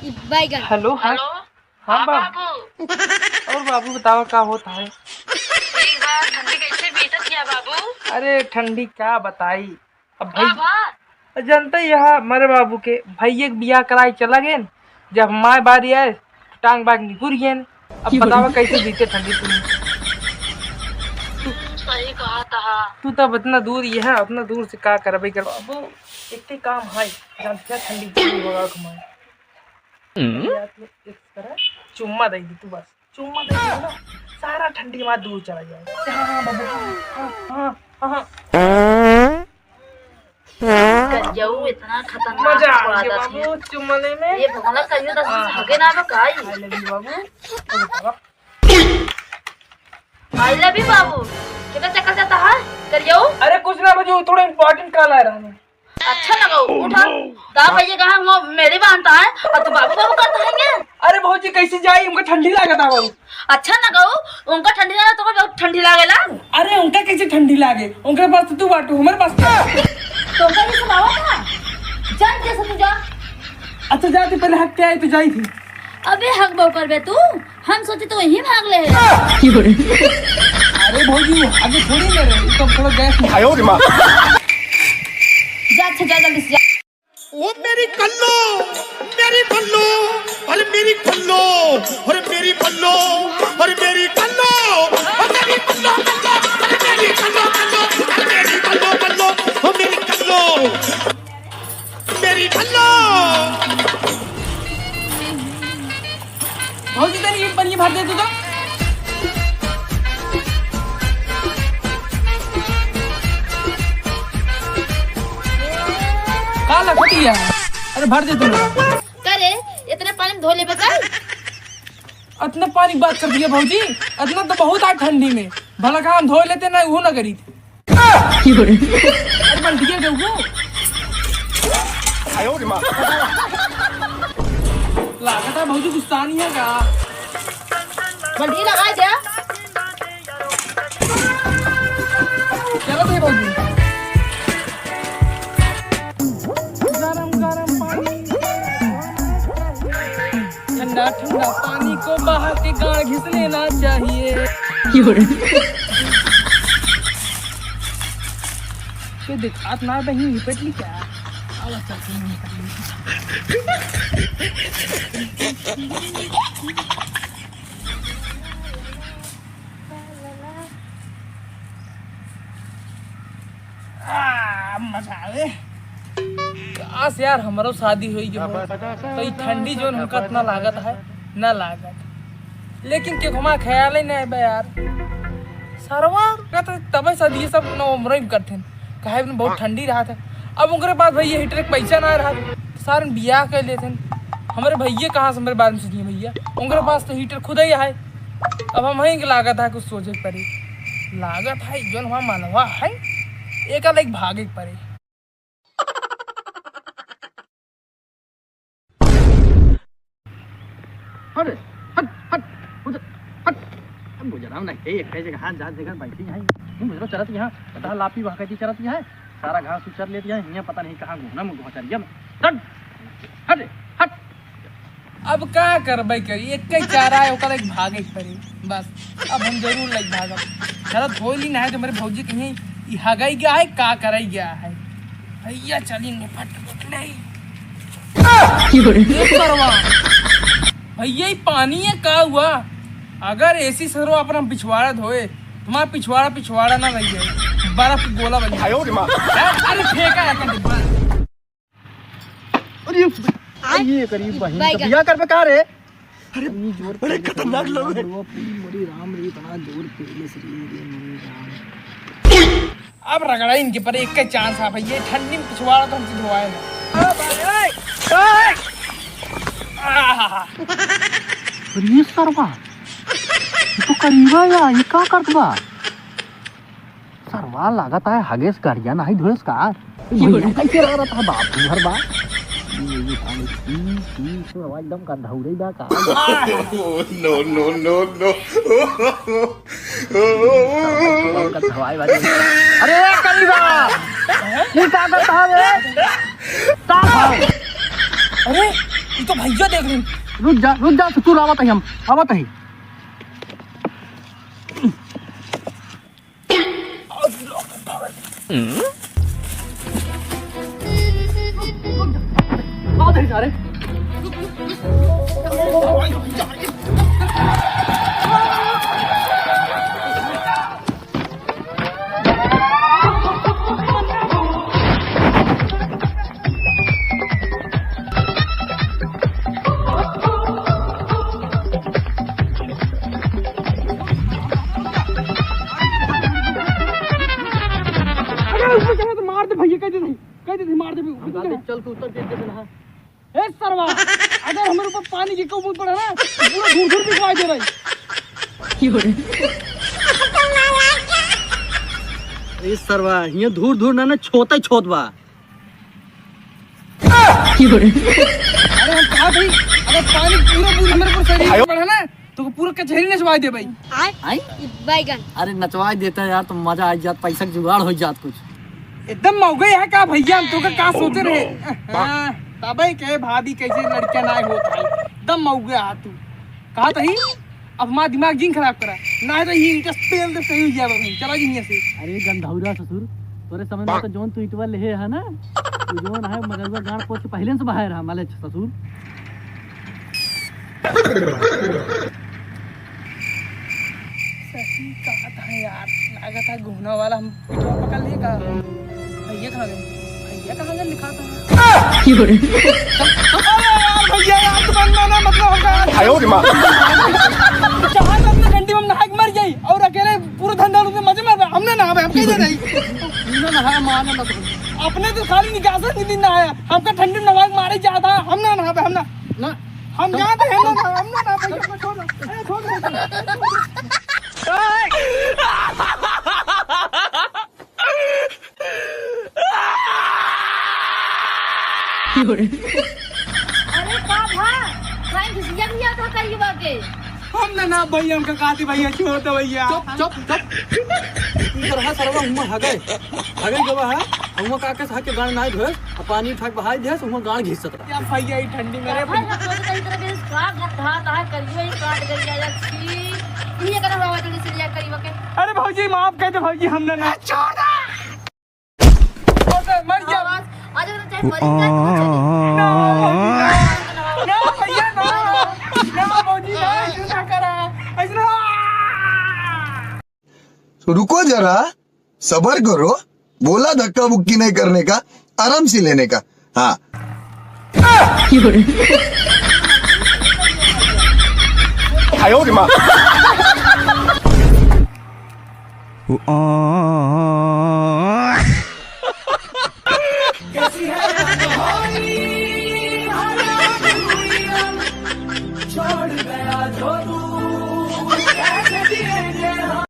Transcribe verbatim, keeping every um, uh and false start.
बैगन। हेलो, हाँ। हेलो। हाँ, हाँ, बाबू। बाबू। और बाबू, बतावा, का होत है? ठीक बा, ठंडी कैसे बीतत या, बाबू? अरे, ठंडी का बताई, अब भाई, का बा? जनते ही है, हमारे बाबू के भैया के बियाह कराए चला गए, जब हमारे बारी आए, टांग बाग निकुर गए। अब बतावा, कैसे बीते ठंडी तुम? हम्म, सही कहा था। तू तब इतना दूर ये है, इतना दूर से का करबे कर बाबू? इतने काम है, जानते हैं, ठंडी के दिन होगा घुमाए। हम्म। यार, तू इस तरह चुम्मा दे दी तू बस। चुम्मा दे दो ना, सारा ठंडी हमारा दूर चला जाए। हाँ, हाँ, बाबू, हाँ, हाँ, हाँ, हाँ। करियऊ इतना खतरनाक मजा आ गया आदत है। बाबू, चुम्मा लेने में। ये भगला करियो दस दिन हाँ, हगे ना बा काई। I love you बाबू। I love you बाबू। कितना चक्कर जाता है करियऊ? अरे कुछ ना बाबू, थोड़ा important call आ रहा है। अच्छा ना गऊ, उठा। दा भैया कहाँ हुआ मेरी बांधता है और तू बाबू बाबू करता है क्या? अरे भौजी, कैसे जाई? उनका ठंडी लागत है बाबू। अच्छा ना गऊ, उनका ठंडी लागे तो बहुत ठंडी लागेला। अरे उनका कैसे ठंडी लागे? उनके पास तो तू बाटू, हमारे पास क्या? तो उनका कैसे बाबा था? जा जैसे तू जा। अच्छा जाती पहले हक क्या है तो जाई थी। अबे हक बहु करबे तू। हम सोचे तो वहीं भाग ले। अरे भौजी, वो आगे थोड़ी ले रहे, वो तो थोड़ा गैस में। आयो रे माँ। जा, अच्छा, जा, जल्दी से जा। ओ मेरी कल्लो, मेरी बल्लो, अरे मेरी कल्लो, अरे मेरी बल्लो, अरे मेरी कल्लो, अरे मेरी बल्लो, बल्लो, अरे मेरी कल्लो, कल्लो, अरे मेरी बल्लो, बल्लो, ओ मेरी कल्लो। मेरी भल्लो। भौजी, तनी ये पनिया भर दे तू तो। का लगती है? अरे भर दे तू। का रे, इतना पानी में धो लेबे का? इतना पानी की बात कर दिया भौजी, इतना तो बहुत आए ठंडी में। भला का हम धो लेते ना, वो ना करी। अरे बल्टिया दे वो। आयो रे माँ। लागत है भौजी गुस्सा नहीं है का? बल्टी लगा दे। चलो दे भौजी। गरम गरम पानी। ठंडा ठंडा पानी को बहा के गाड़ घिस लेना चाहिए। ये देख, हाथ ना बहिन लिपट ली क्या? आवा चल के लिपट ली। आ, मजा आवे। काश यार, हमरो शादी होई जो हो। तो ई ठंडी जोन हमका इतना लागत है, ना लागत। लेकिन के घुमा ख्याल ही ना है बे यार। सरवा का तो तबे शादी ये सब नवंबर में करते हैं। काहे में बहुत ठंडी रहत है। अब उनके पास भैया हीटर के पैसा ना रहत, सारन बियाह कर लेते हैं। हमारे भैया कहाँ से हमारे बारे में सोचिए भैया, उनके पास तो हीटर खुद ही है। अब हम ही के लागत है कुछ सोचे के पड़ी। लागत है जोन हमारा मनवा है, एक अलग भागे के पड़ी। हट, हट, हट, उधर, हट। अब गुजराम ना के एक जगह हाथ जात जगह बैठी है। तुम इधर चलत यहाँ, पता लापी वहाँ कहती चलत यहाँ। सारा घास उचर लेती है, यहाँ पता नहीं कहाँ घूमना मुँह चल गया। हट, हट, हट। अब का करबे करी, एक ही चारा है, ओकर एक भागे के पड़ी। बस, अब हम जरूर लग भागब। चलो धोई ली, नहीं तो मेरे भौजी कहीं ई हगाई गया है, का कराई गया है। भैया चली निपट निकले। ये सरवा। भैया, ये पानी है, का हुआ? अगर ऐसी सरवा अपना पिछवाड़ा धोए, तुम्हारा पिछवाड़ा, पिछवाड़ा ना रह जाए, बर्फ की गोला बन जाए। आयो रे माँ। अरे, फेंका है डिब्बा। अरे, ये करीब बहिन का बियाह कर बे का रे? अरे, अरे, खतरनाक लोग हैं। मरी राम रे, इतना जोर पहले से रे, रे, मरी राम। अब रगड़ा इनके पर एक का चांस आ भैया, ठंडी में पिछवाड़ा तो हमसे धोवाए ना। अरे ये सरवा, ये तो करीबा या, ये का करत बा? सरवा लागत है हगेस गाड़िया नाही धोएस का? भैया कैसे रह रहा था बाप घर बा? ये, ये पानी पी, पी, सरवा एकदम का धौरे बा का? No, no, no, no। अरे, ए, करीबा! ई का करत हवे? का हवे? अरे, ई तो भैया देख रहे हैं। रुक जा, रुक जा, ससुर, आवत ही हम, आवत ही। आवत ही सारे। अरे, ऊपर चढ़ा तो मार दे भैया, कह दे नहीं, कह दे नहीं, मार दे, ऊपर चढ़ा। चल, तू उतर के, के नहा। ए सरवा, अगर हमारे ऊपर पानी गिर के ऊपर पड़ा ना, तो पूरा धूर धूर बिखराई दे भाई। ए सरवा, हियाँ धूर धूर ना, ना, छोटा ही छोट बा। अरे हम कहा भाई, अगर पानी पूरा पूरा हमारे ऊपर शरीर पे पड़ा ना, तो पूरा कचहरी नचवाई दे भाई। आय? आय? ई बैगन। अरे नचवाई देता यार, तो मजा आ जात, पैसा के जुगाड़ हो जात कुछ। एकदम मौगे है का भैया, हम तो का, का सोचे रहे। हाँ, तबे के भाभी कैसे लड़कियां ना होत है, एकदम मौगे आ तू। कहा तही, अब हमारा दिमाग जिन खराब करा, ना तो ये ईंटा पेल दे सही हो जाए भाई, चला जी यहाँ से। अरे गंधौरा ससुर, तोरे समझ में तो जोन तू ईंटवा लेहे है ना, तू जोन है मगरवा गांड पोछ के पहले से बाहर है, माले ससुर। सही कहत है यार, लागत है घुमना वाला हम पिटवा पकड़ लिए का। भैया कहाँ गए? भैया कहाँ गए? लिखा था। अरे यार, भैया यार, तुम ना, ना, मतलब, हमका यार आयो रे माँ। जहाँ तक अपने घंटी में नहा के मर जाई और अकेले पूरा धंधा लोग मजे में, हमने नहावे, हम कैसे रही? हमने नहाया, माने मत। अपने तो खाली निकास के दिन नहाया, हमका ठंडी में नहा के मारे जाता, हम ना नहावे, हम ना। ना। हम जाते हैं ना, हम ना, ना, भैया, छोड़ दो। अरे, छोड़ दो। अरे का भा? काहे घिसिया घिसिया था करिए बाके? हम ना, ना, भैया, हमका काटी, भैया, छोड़ दो, भैया। चुप, चुप, चुप। इधर है सरवा, हुआ हगे। हगे गवा है, हुआ का के हग के गांड नाई धोए, आ पानी उठा के बहाई दे, हुआ गांड घिसत रहा। क्या भैया, ई ठंडी में रे भाई, हम सोचते ही तरह के का गंधा था, करियो ही काट गई है, छी। ये करा बाबा, जल्दी से लिया करियो के। अरे भौजी, माफ कर दे भौजी, हम ना, ना। छोड़ दे। मर गया। आवाज, आज अगर चाहे मरी जाए, तो मर जाए। ना, भौजी, ना। ना, भैया, ना। ना, भौजी, ना, ऐसे ना करा। ऐसे ना। तो रुको जरा, सबर करो, बोला धक्का मुक्की नहीं करने का, आराम से लेने का। हाँ। आयो रे माँ।